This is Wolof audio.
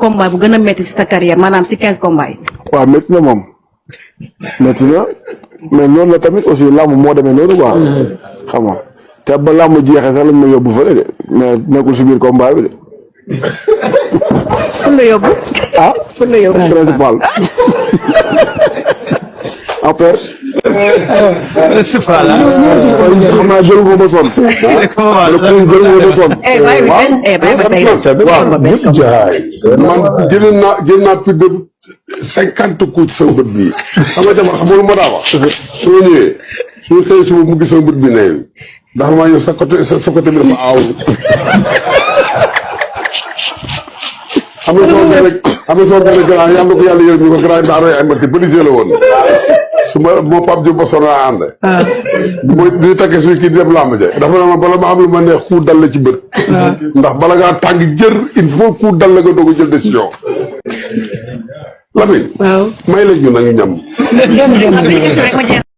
combat bu gën a métti si sa carrière maanaam si 15 combats yi. waaw métti na moom métti na mais noonu la tamit aussi làmb moo demee noonu quoi. xam nga te ba làmb jeexee sax lañ ma yóbbu fële de mais nekkul si biir combat bi de. fu la yóbbu. ah fu la yóbbu principal. après. principal xam naa jël ko ba sonn. jël ko ba sonn. bàyyi ba tey man jël naa plus de 50 coups ci sama bët bii xam nga jabar xam nga lu ma daa wax su ma ñëwee su xëyee suba mu gis sama bët bi ne ndax maa ñëw sa côté bi dafa aaw xam nga soo benn grand yàlla ko yàlla yërëm ñu ko grand daa roy ay mbati policier la woon su ma moo Pape Diop ba sonn ànd mooy di takkee suñu kii di dem làmb ja dafa ne ma bala ma am lu ma neex ku dal la ci bët ndax bala ngaa tàng jër il faut ku dal la nga doog a jël décision Lamine may la ñu nag ñam